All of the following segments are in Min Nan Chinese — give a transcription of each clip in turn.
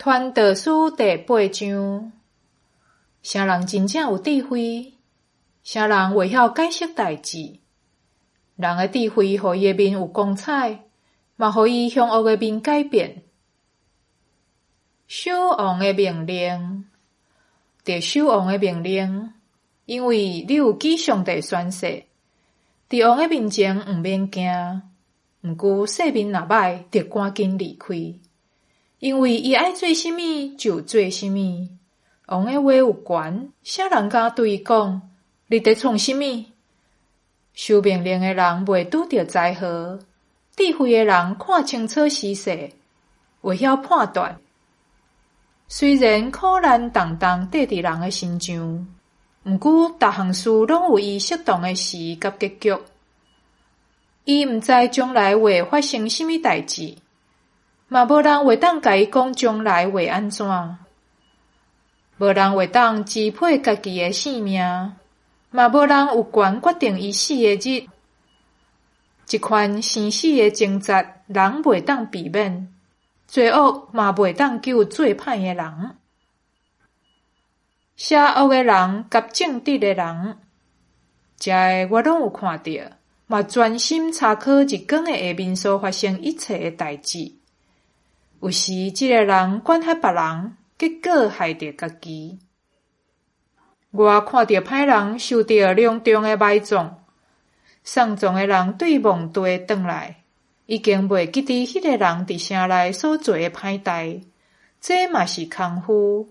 傳道書第八章，啥人真正有智慧？啥人會曉解釋代誌？人的智慧予伊的面有光彩，嘛予伊兇惡的面改變。守王的命令，著守王的命令，因為你有記上帝宣誓，佇王的面前毋免驚。毋過勢面若䆀，著趕緊離開。因為伊愛做啥物就做啥物，王的話有權，啥人敢對伊講，你佇創啥物？守命令的人袂拄著災禍，智慧的人看清楚時勢，會曉判斷。雖然苦難重重綴佇人的身上，毋過逐項事攏有伊適當的時佮結局。伊毋知將來會發生啥物代誌。嘛無人會當共伊講將來會按怎，無人會當支配家己的性命，嘛無人有權決定伊死的日。這款生死的掙扎，人袂當避免，罪惡嘛袂當救做歹的人。邪惡的人佮正直的人，這个我攏有看著，嘛專心查考日光的下面所發生一切的代誌。有時，這个人管轄別人，結果害著家己。我看著歹人受著隆重的埋葬，喪葬的人對墓地轉來，已經袂記得彼个人佇城內所做的歹代，這嘛是空虛。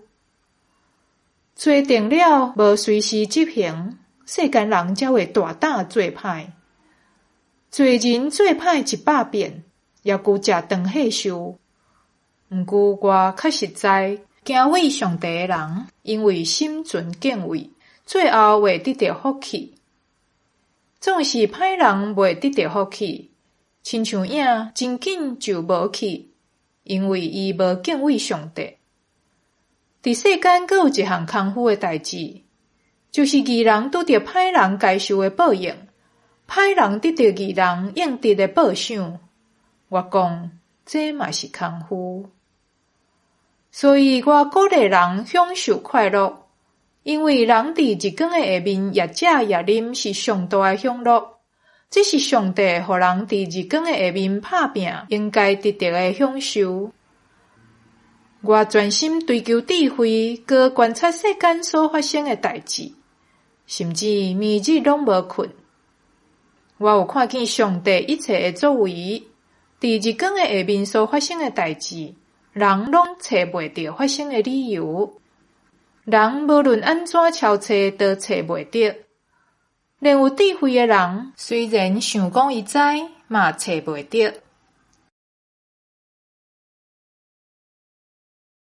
做定了無隨時執行，世間人才會大膽做歹。做人做歹一百遍，猶閣食長歲壽。毋過我確實知，敬畏上帝的人，因為心存敬畏，最後會得著福氣。總是歹人袂得著福氣，親像影真緊就無去，因為伊無敬畏上帝。佇世間閣有一項空虛的代誌，就是義人拄著歹人該受的報應，歹人得著義人應得的報賞。我講，這嘛是空虛。所以我鼓勵人享受快樂，因為人佇日光的下面欲食欲啉是上大的享樂。這是上帝予人佇日光的下面拍拚應該得著的享受。我專心追求智慧，閣觀察世間所發生的代誌，甚至暝日攏無睏。我有看見上帝一切的作為，佇日光的下面所發生的代誌，人攏揣袂著發生的理由。人無論按怎搜揣，都揣袂著。連有智慧的人，雖然想講伊知，嘛揣袂著。